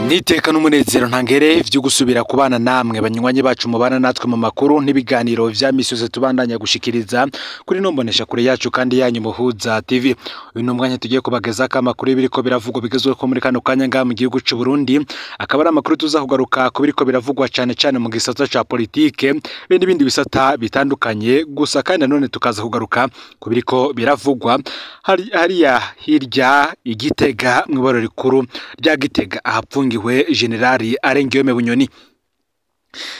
Niteka n'umunezero ntangere vyo gusubira kubana namwe banywanyi bacu mubana natwe mu makuru n'ibiganiro vya misi yose tubandanya gushikiriza kuri nombonesha kure yacu kandi yanyu Muhuza TV. Uyu ni umwanya tugiye kubagezako amakuru y'ibiriko biravugwa bigezweho muri kano kanya ngaha mu gihugu c'u Burundi, akaba ari amakuru tuza kugaruka ku biriko biravugwa cane cane mu gisata ca politike be n'ibindi bisata bitandukanye, gusa kandi nanone tukaza kugaruka ku biriko biravugwa hariya hirya i Gitega mw'ibaro rikuru rya Gitega ahapfungiwe Generali Arengiyome Bunyoni.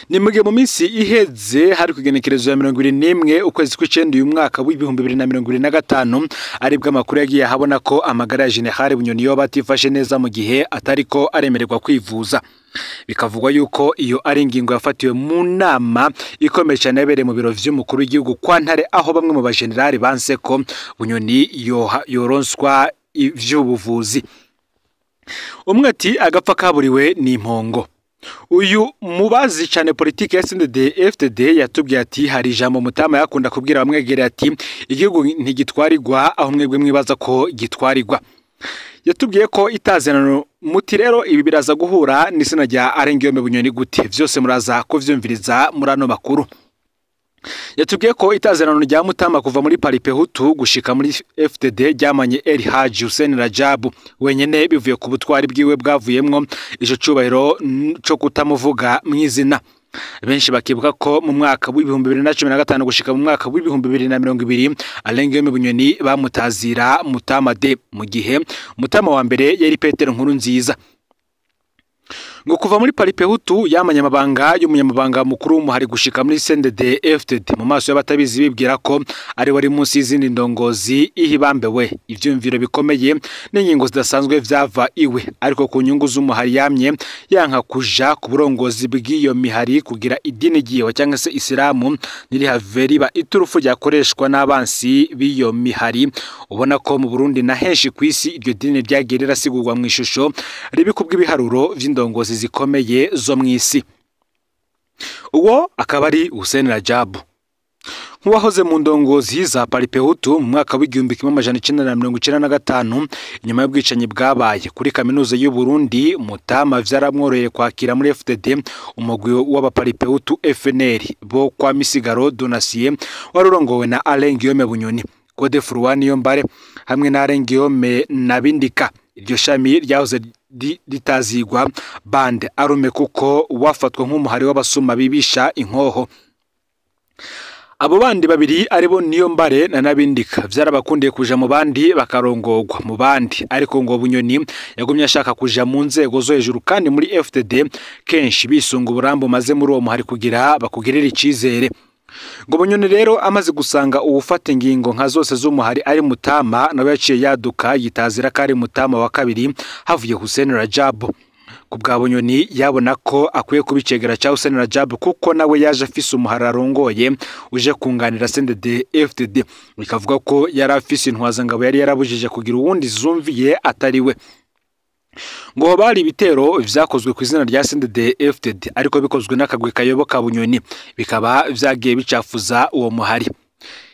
Ni mugihe mu minsi iheze hari kugenekerezo ya 21 ukwezi kw'icenda uyu mwaka w'2025 aribwo amakuru yagiye ahabona ko amagara ya Generali Bunyoni yoba atifashe neza mu gihe atariko aremererwa kwivuza. Bikavugwa yuko iyo ari ingingo yafatiwe mu nama ikomeye cyane yabereye mu biro vy'umukuru w'igihugu kwa Ntare, aho bamwe mu bagenerali banse ko Bunyoni yoronswa ivy'ubuvuzi. Umwe ati agapfa kaburiwe ni impongo. Uyu mubazi cyane politike ya CNDD FDD yatubwiye ati hari ijambo Mutama yakunda kubwira bamwegereye ati igihugu ntigitwarirwa aho mwebwe mwibaza ko gitwarirwa. Yatubwiye ko itazanano muti rero ibi biraza guhura n'isina rya Arengiyome Bunyoni gute, vyose muraza kuvyumviriza muri ano makuru. Yatubwiye ko itazanano rya Mutama kuva muri Paripehutu gushika muri FDD ryamanye El Haji Hussein Rajabu wenyene bivuye ku butwari bwiwe bwavuyemwo ico cubahiro co kutamuvuga mw'izina. Benshi bakibuka ko mu mwaka w'2015 gushika mu mwaka w'2020 Arengiyome Bunyoni bamutazira Mutama de, mu gihe Mutama wa mbere yari Petero Nkurunziza. Ngo kuva muri Paripehutu yamanye amabanga y'umunyamabanga mukuru w'umuhari gushika muri CNDD FDD, mu maso y'abatabizi bibwira ko ari wari munsi y'izindi ndongozi ihibambewe ivyumviro bikomeye n'ingingo zidasanzwe vyava iwe, ariko ku nyungu z'umuhari yamye yanka kuja ku burongozi bw'iyo mihari kugira idini giyeho cyangwa se Isilamu nirihave riba iturufu ryakoreshwa n'abansi b'iyo mihari. Ubona ko mu Burundi na henshi kw'isi iryo dini ryagiye rirasigurwa mu ishusho ribi kubw'ibiharuro vy'indongozi zikomeye zo mw'isi. Uwo akaba ari Hussein Rajabu, nk'uwahoze mu ndongozi za Paripehutu mu mwaka w'1995 inyuma y'ubwicanyi bwabaye kuri kaminuza y'u Burundi. Mutama vyaramworoheye kwakira muri FDD umugwi w'abaparipehutu FNL bo kwa Misigaro Donatien wari urongowe na Arengiyome Bunyoni, Godefroid Niyombare hamwe na Arengiyome Nabindika. Iryo shami ryahoze ritazigwa bande arume kuko wafatwa nk'umuhari w'abasuma bibisha inkoho. Abo bandi babiri aribo Niyombare na Nabindika vyarabakundiye kuja mu bandi bakarongogwa mu bandi, ariko ngo Bunyoni yagumye ashaka kuja mu nzego zo hejuru kandi muri FDD kenshi bisunga uburambo maze muri uwo muhari kugira bakugirira icizere. Ngo Bunyoni rero amaze gusanga uwufata ingingo nka zose z'umuhari ari Mutama, nawe yaciye yaduka yitazira ko ari Mutama wa kabiri havuye Hussein Rajabu. Ku bwa Bunyoni yabona ko akwiye kubicegera ca Hussein Rajabu kuko nawe yaje afise umuhari arongoye uje kunganira CNDD FDD, bikavuga ko yari afise intwazangabo yari yarabujije kugira uwundi zumviye atari we. Ngo bari ibitero vyakozwe ku izina rya CNDD FDD ariko bikozwe n'akagwi kayoboka Bunyoni, bikaba vyagiye bicafuza uwo muhari.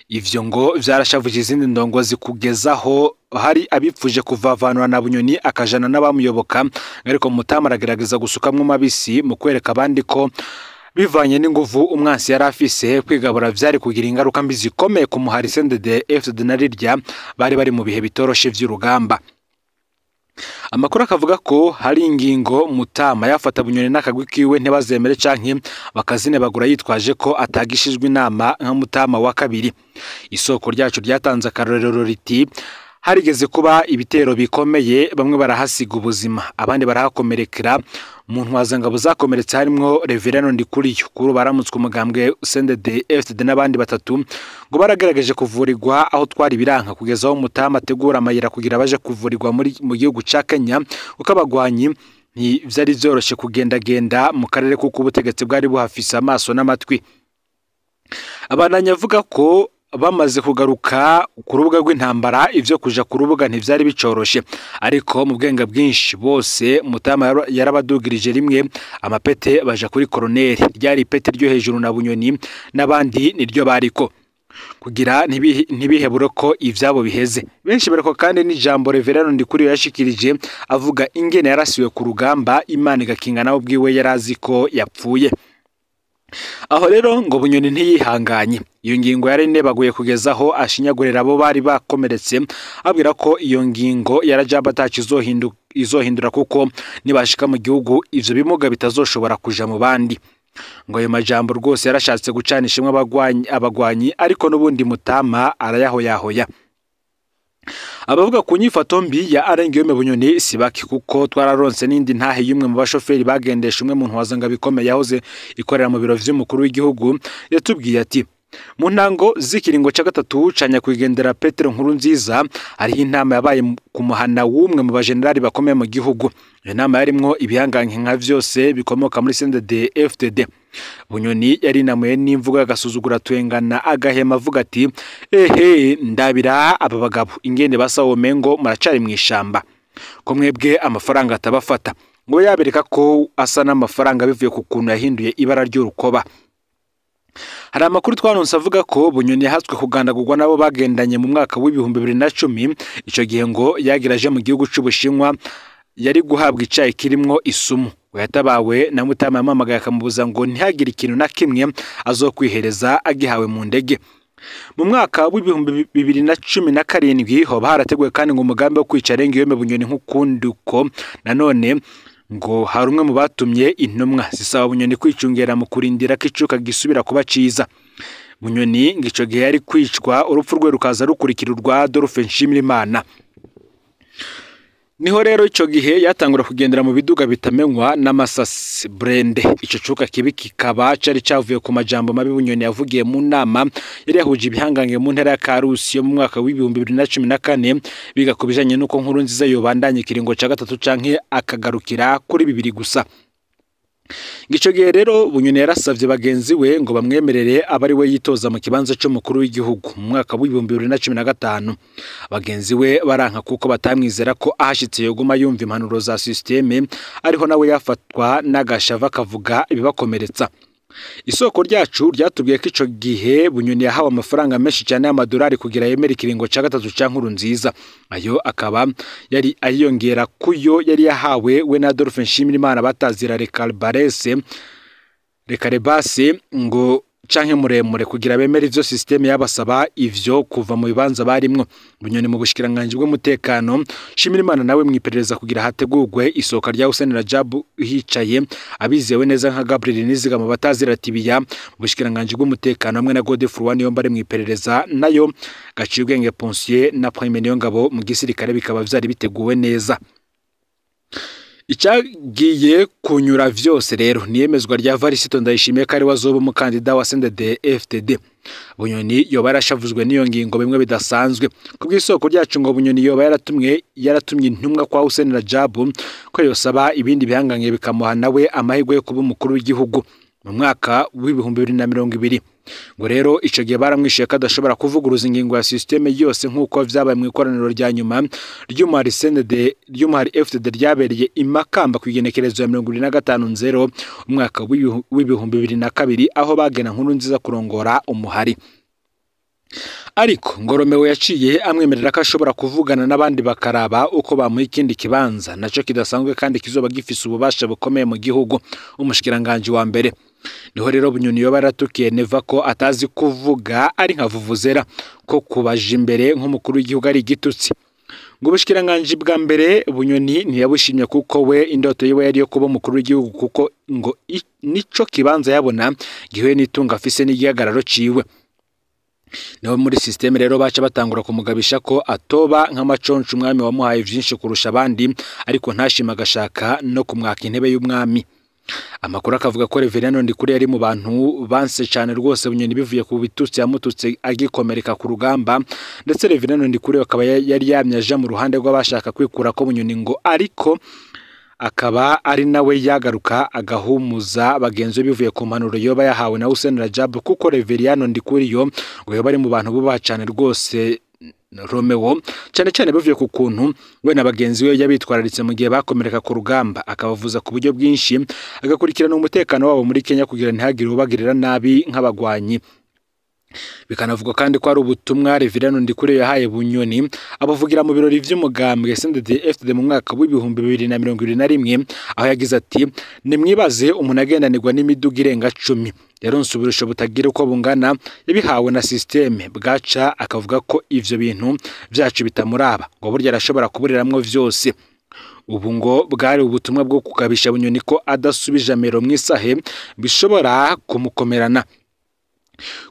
Ivyo ngo vyarashavuje izindi ndongozi kugezaho hari abipfuje kuvavanura na Bunyoni akajana n'abamuyoboka, ariko Mutama aragerageza gusukamwo mabisi mu kwereka abandi ko bivanye n'inguvu umwansi yari afise kwigabura vyari kugira ingaruka mbi zikomeye ku muhari CNDD FDD na rirya bari bari mu bihe bitoroshe vy'urugamba. Amakuru akavuga ko hari ingingo Mutama yafata Bunyoni n'akagwi kiwe ntibazemere canke bakazinebagura yitwaje ko atagishijwe inama nka Mutama wa kabiri. Isoko ryacu ryatanze akarorero riti harigeze kuba ibitero bikomeye, bamwe barahasiga ubuzima abandi barahakomerekera. Mu ntwazangabo zakomeretse harimwo Reverend Ndikuriyo kuri baramutswe umugambwe CNDD FDD n'abandi batatu, ngo baragerageje kuvurirwa aho twari biranka kugeza aho Mutama ategura amayira kugira baje kuvurirwa muri mu gihugu ca Kenya, kuko abagwanyi ntivyari vyoroshe kugendagenda mu karere kuko ubutegetsi bwari buhafise amaso n'amatwi. Abandanya avuga ko bamaze kugaruka ku rubuga rw'intambara ivyo kuja ku rubuga ntivyari bicoroshe, ariko mu bwenge bwinshi bose Mutama yarabadugirije rimwe amapete baja kuri koroneri, ryari ipete ryo hejuru na Bunyoni n'abandi niryo bariko. kugira ntibihebure ko ivyabo biheze. Benshi bariko kandi n'ijambo Reverend Ndikuriyo yashikirije avuga ingene yarasiwe ku rugamba, Imana igakinga nawe ubwiwe yarazi ko yapfuye. Aho rero ngo Bunyoni ntiyihanganye, iyo ngingo yari nebaguye kugeza aho ashinyagurira abo bari bakomeretse, abwira ko iyo ngingo ya Rajab ataco izohindura kuko nibashika mu gihugu ivyo bimuga bitazoshobora kuja mu bandi. Ngo ayo majambo rwose yarashatse gucanisha imwe abagwanyi, ariko n'ubundi Mutama arayahoyahoya. Abavuga ku nyifato mbi ya Alain Guillaume Bunyoni si bake, kuko twararonse n'indi ntahe y'umwe mu bashoferi bagendesha umwe mu ntwazanga bikomeye yahoze ikorera mu biro vy'umukuru w'igihugu. Yatubwiye ati: mu ntango z'ikiringo ca gatatu ca nyakwigendera Petero Nkurunziza, hariho inama yabaye ku muhana w'umwe mu bajenerali bakomeye mu gihugu. Iyo nama yarimwo ibihangange nka vyose bikomoka muri CNDD FDD. Bunyoni yarinamuye n'imvugo y'agasuzugura twengana agahema avuga ati: ehe, ndabira aba bagabo ingene basa womengo muracari mw'ishamba, ko mwebwe amafaranga atabafata. Ngo yabereka ko asa n'amafaranga bivuye ku kuntu yahinduye ibara ry'urukoba. Hari amakuru twaronse avuga ko Bunyoni yahatswe kugandagurwa nabo bagendanye mu mwaka w'2010. Ico gihe ngo yagiraje mu gihugu c'Ubushinwa, yari guhabwa icayi kirimwo isumu. Ngo yatabawe na Mutama yamuhamagaye akamubuza ngo ntihagire ikintu na kimwe azokwihereza agihawe mu ndege. Mu mwaka w'2017 hoba harateguwe kandi ngo umugambi wo kwica Alain Guillaume Bunyoni nk'ukundi uko nanone ngo hari umwe mu batumye intumwa zisaba Bunyoni kwicungera mu kurindira ko icuka gisubira kuba ciza. Bunyoni ngo ico gihe yari kwicwa, urupfu rwe rukaza rukurikira urwa Adolphe Nshimirimana. Niho rero ico gihe yatangura kugendera mu biduga bitamenywa n'amasasi brende. Ico cuka kibi kikaba cari cavuye ku majambo mabi Bunyoni yavugiye mu nama yari yahuje ibihangange mu ntara ya Karusi yo mu mwaka w'2014, biga ku bijanye n'uko Nkurunziza yobandanya ikiringo ca gatatu canke akagarukira kuri bibiri gusa. Ico gihe rero Bunyoni yarasavye bagenzi we ngo bamwemerere abe ari we yitoza mu kibanza c'umukuru w'igihugu mu mwaka w'2015. Bagenzi we baranka kuko batamwizera ko ahashitse yoguma yumva impanuro za systeme, ariho nawe yafatwa n'agashava akavuga ibibakomeretsa. Isoko ryacu ryatubwiye ko ico gihe Bunyoni yahawe amafaranga menshi cyane y'amadolari kugira yemere ikiringo ca gatatu ca Nkurunziza. Ayo akaba yari ayiyongera kuyo yari yahawe we na Adolphe Nshimirimana batazira Rekarebase ngo canke muremure kugira bemere ivyo systeme yabasaba ivyo kuva mu bibanza barimwo. Bunyoni mu bushikiranganji bw'umutekano, Nshimirimana nawe mwiperereza kugira hategurwe isoka rya Hussein Rajab hicaye abizewe neza nka Gabriel Nizigama batazira Tibiya mu bushikiranganji bw'umutekano, hamwe na Godefroid Niyombare mwiperereza, nayo Gaciyubwenge Ponsier na Prime Niyongabo mu gisirikare, bikaba vyari biteguwe neza. Icagiye kunyura vyose rero niyemezwa rya Varisito Ndayishimiye ko ari we azoba umukandida wa CNDD FDD. Bunyoni yoba yarashavujwe n'iyo ngingo bimwe bidasanzwe. Ku bw'isoko ryacu ngo Bunyoni yoba yaratumye intumwa kwa Hussein Rajab ko yosaba ibindi bihangange bikamuha nawe amahirwe yo kuba umukuru w'igihugu mu mwaka w'2020. Ngo rero ico gihe baramwishuye ko adashobora kuvuguruza ingingo ya systeme yose nk'uko vyabaye mu ikoraniro rya nyuma ry'umuhari CNDD ry'umuhari FDD ryabereye i Makamba ku igenekerezo ya 25/0 umwaka w'2002, aho bagena Nkurunziza kurongora umuhari. Ariko ngo Romeo yaciye amwemerera ko ashobora kuvugana n'abandi bakaraba uko bamuha ikindi kibanza naco kidasanzwe kandi kizoba gifise ububasha bukomeye mu gihugu, umushikiranganji wa mbere. Niho rero Bunyoni yoba yaratukiye Neva ko atazi kuvuga ari nka vuvuzera, ko kubaja imbere nk'umukuru w'igihugu ari igitutsi. Ngo ubushikiranganji bwa mbere Bunyoni ntiyabushimye kuko we indoto yiwe yari yo kuba umukuru w'igihugu, kuko ngo nico kibanza yabona gihuye n'itunga afise n'igihagararo ciwe. Niho muri systeme rero baca batangura kumugabisha ko atoba nk'amaconco umwami wamuhaye vyinshi kurusha abandi, ariko ntashima agashaka no kumwaka intebe y'umwami. Amakuru akavuga ko Reverend Ndikuri yari mu bantu banse cyane rwose Bunyoni bivuye ku bitutsi yamututse agikomereka ku rugamba, ndetse Reverend Ndikuri akaba yari yamye aja mu ruhande rw'abashaka kwikura ko Bunyoni, ngo ariko akaba ari nawe yagaruka agahumuza bagenzi bivuye ku mpanuro yoba yahawe na Hussein Rajab, kuko Reverend Ndikuri yo ngo yoba ari mu bantu bubaha cyane rwose Romeo, cyane cyane bivuye ku kuntu we na bagenzi we yabitwararitse mu gihe bakomereka ku rugamba, akabavuza ku buryo bwinshi, agakurikirana umutekano wabo muri Kenya kugira ntihagire ubagirira nabi nk'abagwanyi. Bikanavugwa kandi ko ari ubutumwa Reverend Ndikuriyo yahaye Bunyoni abuvugira mu birori vy'umugambwe CNDD-FDD mu mwaka w'2021, aho yagize ati: "Nimwibaze umuntu agendanirwa n'imiduga irenga 10, yaronse uburusho butagira uko bungana, yabihawe na systeme, bwaca akavuga ko ivyo bintu vyacu bitamuraba, ngo burya arashobora kuburiramwo vyose." Ubu ngo bwari ubutumwa bwo kugabisha Bunyoni ko adasubije amero mw'isahe bishobora kumukomerana.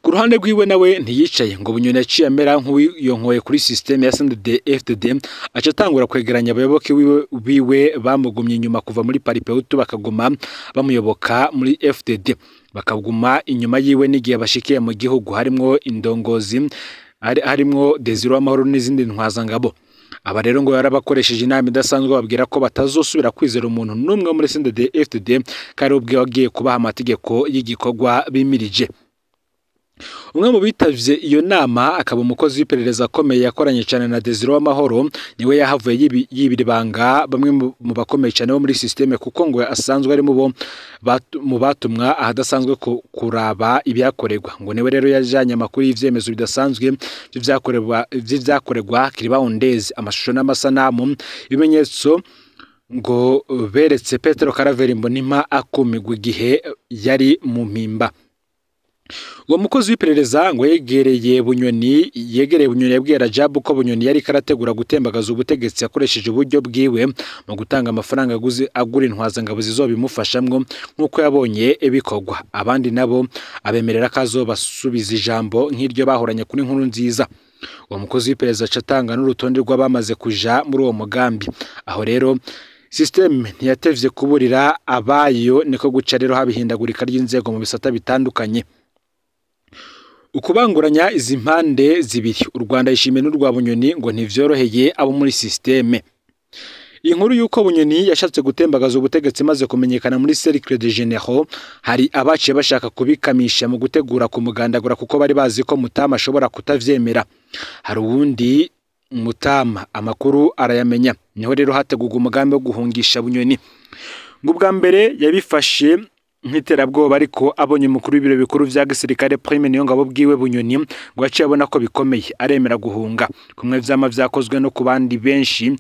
Ku ruhande rwiwe nawe ntiyicaye, ngo Bunyoni yaciye amera nk'uwiyonkoye kuri systeme ya CNDD-FDD, aca atangura kwegeranya abayoboke biwe bamugumye inyuma kuva muri Paripehutu, bakaguma bamuyoboka muri FDD, bakaguma inyuma yiwe n'igihe bashikiye mu gihugu, harimwo indongozi, harimwo Desire Uwamahoro n'izindi ntwazangabo. Aba rero ngo yarabakoresheje inama idasanzwe, babwira ko batazosubira kwizera umuntu n'umwe wo muri CNDD-FDD, kandi ubwe wagiye kubaha amategeko y'igikorwa bimirije. Umwe mu bitavye iyo nama akaba umukozi w'iperereza akomeye yakoranye cyane na Desire Uwamahoro, niwe yahavuye yibira ibanga bamwe mu bakomeye cyane bo muri systeme, kuko ngo asanzwe ari mu batumwa ahadasanzwe kuraba ibyakorerwa. Ngo niwe rero yajanye amakuru y'ivyemezo bidasanzwe vy'ivyakorerwa Kiriba-Ondezi, amashusho n'amasanamu, ibimenyetso ngo beretse Petero Karaveri Mbonimpa akumigwa igihe yari mu mpimba. Uwo mukozi w'iperereza ngo yegereye Bunyoni yabwiye Rajabu ko Bunyoni yari karategura gutembagaza ubutegetsi akoresheje uburyo bwiwe mu gutanga amafaranga agura intwazangabo zizobimufashamwo nk'uko yabonye bikorwa. Abandi nabo abemerera ko azobasubiza ijambo nk'iryo bahoranye kuri Nkuru Nziza. Uwo mukozi w'iperereza aca atanga n'urutonde rw'abamaze kuja muri uwo mugambi. Aho rero systeme ntiyatevye kuburira abayo, niko guca rero habihindagurika ry'inzego mu bisata bitandukanye. Ukubanguranya izi mpande zibiri, u Rwanda yishimiye n'urwa Bunyoni, ngo ntivyoroheye abo muri systeme. Inkuru y'uko Bunyoni yashatse gutembagaza ubutegetsi maze kumenyekana muri Cercle de Généraux, hari abaciye bashaka kubikamisha mu gutegura kumugandagura, kuko bari bazi ko Mutama ashobora kutavyemera. Hari uwundi Mutama amakuru arayamenya, niho rero hategurwa umugambi wo guhungisha Bunyoni. Ngo ubwa mbere yabifashe nk'iterabwoba, ariko abonye umukuru w'ibiro bikuru vya gisirikare Prime Niyongabo bwiwe Bunyoni, ngo yaciye abona ko bikomeye, aremera guhunga. Kumwe vyama vyakozwe no ku bandi benshi,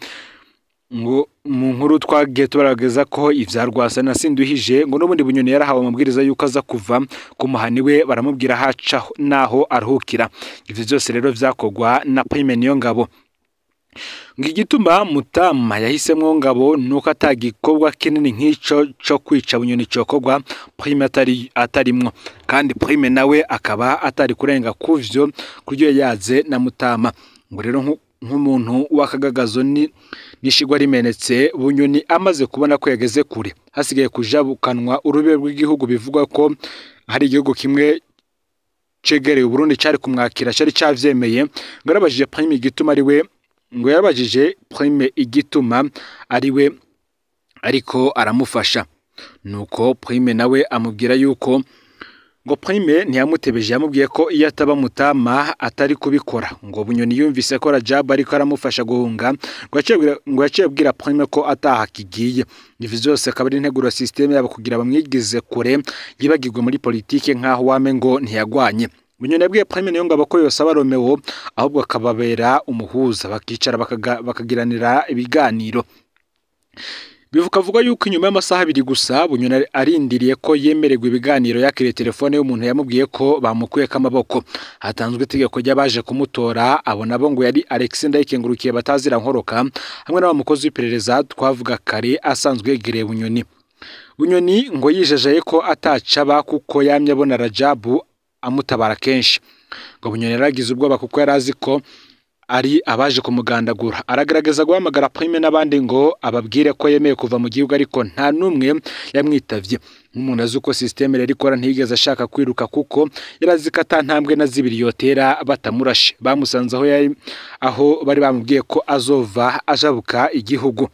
ngo mu nkuru twagiye tubarageza ko ivya Rwasa na Sinduhije, ngo n'ubundi Bunyoni yarahawe amabwiriza yuko aza kuva ku muhani we, baramubwira haca naho aruhukira. Ivyo vyose rero vyakorwa na Prime Niyongabo. Ngo igituma Mutama yahisemwo Ngabo nuko atagikorwa kinini nk'ico co kwica Bunyoni cokorwa Prime atarimwo, kandi Prime nawe akaba atari kurenga kuvyo kuryo yaze na Mutama. Ngo rero nk'umuntu w'akagagazo nishigwa rimenetse, Bunyoni amaze kubona ko yageze kure, hasigaye kujabukanwa urube rw'igihugu bivugwa ko hari igihugu kimwe cegereye Burundi cari kumwakira cari cavyemeye. Ngo yarabajije Prime igituma ari we, ngo yarabajije Prime igituma ari we ariko aramufasha. Nuko Prime nawe amubwira yuko ngo Prime ntiyamutebeje, yamubwiye ko iyo ataba Mutama atari kubikora. Ngo Bunyoni yumvise ko Rajabu ariko aramufasha guhunga, ngo yaciye abwira Prime ko ataha kigiye. Ivyo vyose akaba ari integuro systeme yabo kugira bamwigize kure, yibagirwe muri politike nkaho wame ngo ntiyagwanye. Bunyoni yabwiye Prime Niyongabo ko yosaba Romeo ahubwo akababera umuhuza, bakicara bakagiranira ibiganiro. Bivuga yuko inyuma y'amasaha abiri gusa Bunyoni arindiriye ko yemererwa ibiganiro, yakiriye telefone y'umuntu yamubwiye ko bamukuyeko amaboko. Hatanzwe itegeko ry'abaje kumutora, abo nabo ngo yari Alexis Ndayikengurukiye batazira nkoroka, hamwe n'abamukozi w'iperereza twavuga kare asanzwe yegereye Bunyoni. Bunyoni ngo yijejaye ko atacaba kuko yamye abona Rajabu amutabara kenshi. Ngo Bunyoni yaragize ubwoba kuko yari azi ko ari abaje kumugandagura. Aragerageza guhamagara Prime n'abandi ngo ababwire ko yemeye kuva mu gihugu, ariko nta n'umwe yamwitavye. Nk'umuntu azi uko systeme rero ikora, ntiyigeze ashaka kwiruka kuko yari azi ko ata ntambwe na zibiri yotera batamurashe. Bamusanze aho bari bamubwiye ko azova ajabuka igihugu.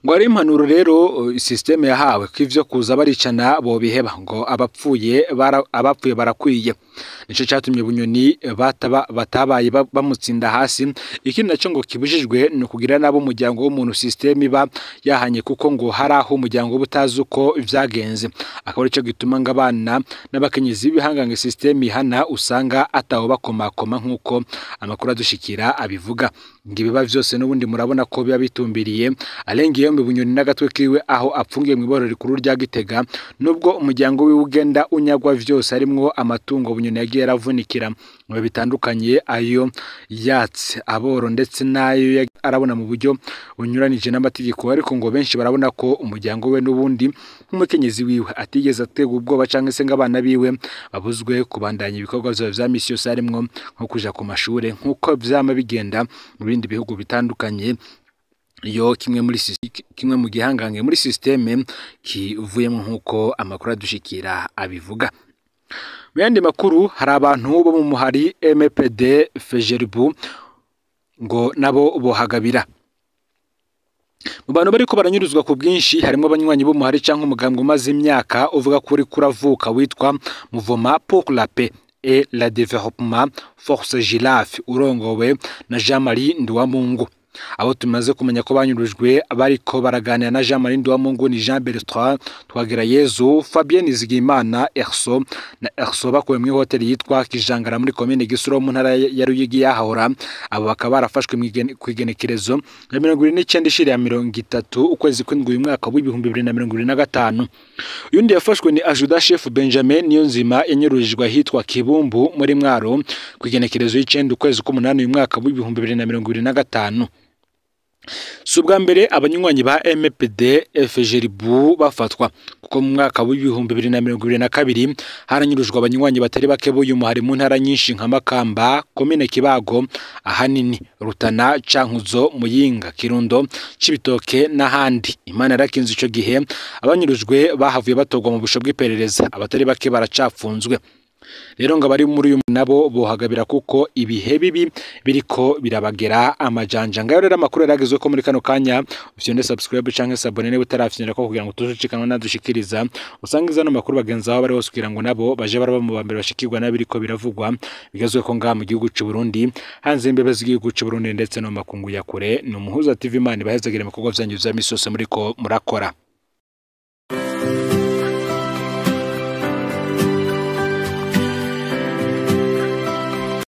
Ngo ari impanuro rero systeme yahawe ko ivyo kuza baricana bobiheba, ngo abapfuye barakwiye. Nico catumye Bunyoni batabaye bamutsinda hasi. Ikindi naco ngo kibujijwe ni ukugira nabo umuryango w'umuntu systeme iba yahanye, kuko ngo hari aho umuryango utazi uko vyagenze. Akaba arico gituma ngo abana n'abakenyezi b'ibihangange systeme ihana usanga ataho bakomakoma nk'uko amakuru adushikira abivuga. Ngo ibiba vyose n'ubundi murabona ko biba bitumbiriye arengiye mu Bunyoni n'agatwe kiwe aho apfungiye mu iborero rikuru rya Gitega, nubwo umuryango wiwe ugenda unyagwa vyose harimwo amatungo Bunyoni yagiye aravunikira mu bitandukanye, ayo yatse aboro ndetse nayo arabona mu buryo bunyuranije n'amategeko. Ariko ngo benshi barabona ko umuryango we n'ubundi nk'umukenyezi wiwe atigeze ategwa ubwoba canke se ngo abana biwe babuzwe kubandanya ibikorwa vyabo vya misi yose, harimwo nko kuja ku mashure nk'uko vyama bigenda mu bindi bihugu bitandukanye. Iyo kimwe mu gihangange muri systeme kivuyemo nk'uko amakuru adushikira abivuga. Mu yandi makuru, hari abantu bo mu muhari MPD Fejerbu ngo nabo bohagabira. Mu bantu bariko baranyuruzwa ku bwinshi harimo abanywanyi b'umuhari canke umugambwe umaze imyaka uvuga ko uriko uravuka witwa Mouvement pour la paix et la développement Force Girafe, urongowe na Jean-Marie Nduwamungu. Abo tumaze kumenya ko banyurujwe bariko baraganira na Jean-Marie Nduwamungu ni Jean Bertrand Twagirayezu, Fabien Nizigimana Erso na Erso bakuwe mu hoteli yitwa Kijangara muri commune Gisuro mu ntara ya Ruyigi yahora. Abo bakaba barafashwe ku igenekerezo ya 29 ishiri ya 30 ukwezi kw'indwi uyu mwaka w'2025. Uyundi yafashwe ni Ajuda Chef Benjamin Niyonzima, yanyurujwe ahitwa Kibumbu muri Mwaro ku igenekerezo y'icenda ukwezi k'umunani uyu mwaka w'2025. Si ubwa mbere abanywanyi ba MPD Fejerbu bafatwa, kuko mu mwaka w'2022 haranyurujwe abanywanyi batari bake b'uyu muhari mu ntara nyinshi nka Makamba, komine Kibago, ahanini Rutana, Cankuzo, Muyinga, Kirundo, Cibitoke n'ahandi. Imana yarakinze ico gihe abanyurujwe bahavuye batogwa mu busho bw'iperereza, abatari bake baracapfunzwe. Rero ngo abari muri uyu nabo bohagabira kuko ibihe bibi biriko birabagera amajanja. Ngayo rero amakuru yaragezwe ko muri kano kanya, ufyonde subscribe canke s'abonner niba utarafyonda ko kugira ngo tujucikanwa nadushikiriza usangiza no makuru bagenzi aho bari hose, kugira ngo nabo baje baraba mu bambere bashikirwa nabiriko biravugwa bigezwe ko ngaha mu gihugu c'u Burundi, hanze imbebe z'igihugu c'u Burundi ndetse no makungu ya kure. Ni Umuhuza TV, Imana ibahezagire mu bikorwa vyanyu vya misi yose muriko murakora.